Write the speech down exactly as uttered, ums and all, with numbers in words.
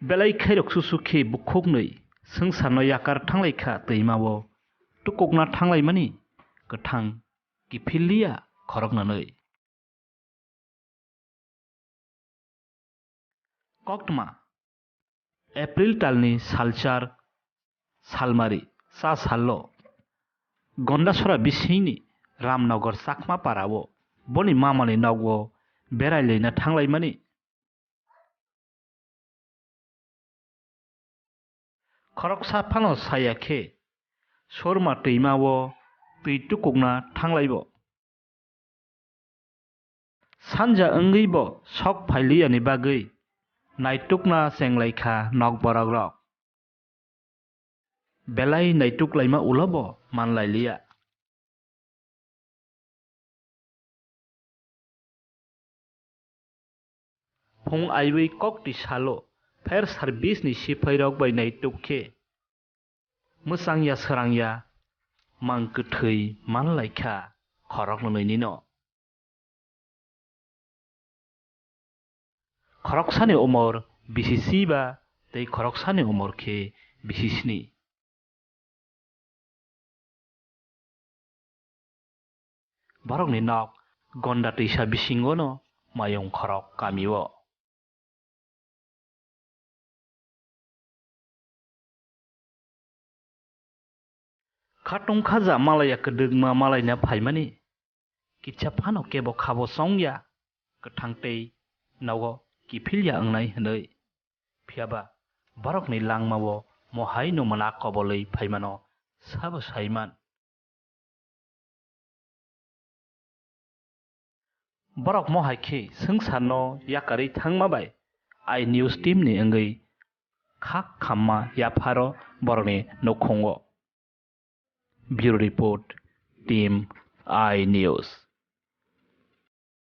Belai khairok susu khe bukhuknwi swngcharno yakar thanglaikha twimao tukukna thanglaimani kwthang kiphilliya khoroknwnwi. Koktwma, April talni salchar salmari cha sallo Gondasora bisingni Ramnagar Chakma parao boni mamani nogo berai laina thanglaimani. Khoroksa phano saya khe Sorma twimao twi tukukna thanglaibo. Sanja wngwi bo sok phailiyani bagwi naitukna chenglaikha nok borok rok. Belai naituk laima ulo bo manlailiya. Phung aiwi kok twi salo fire service ni siphai rok bai naituk khe mwchangya srangya mang kwthwi manlaikha khorok nwnwi nino. Khoroksani umor bisi si ba tei khoroksani umor khe bisi sni. Borokni nok Gonda twisa bisingono Mayung Khorok kamio. Khatung khaja malaya kwdwkma malaina phaimani, kitsa phano kebo khabo chongya, kwthang tei nogo kiphilya wngnai hwnwi. Phiyaba borokni langmao mo haino mwnak kobolwi phaimano sabo saiman. Borok mo hai khe swngcharno yakarwi thangma bai I news team ni wngwi khak khamma yapharo borokni nukhungo. Bureau Report, Team I News.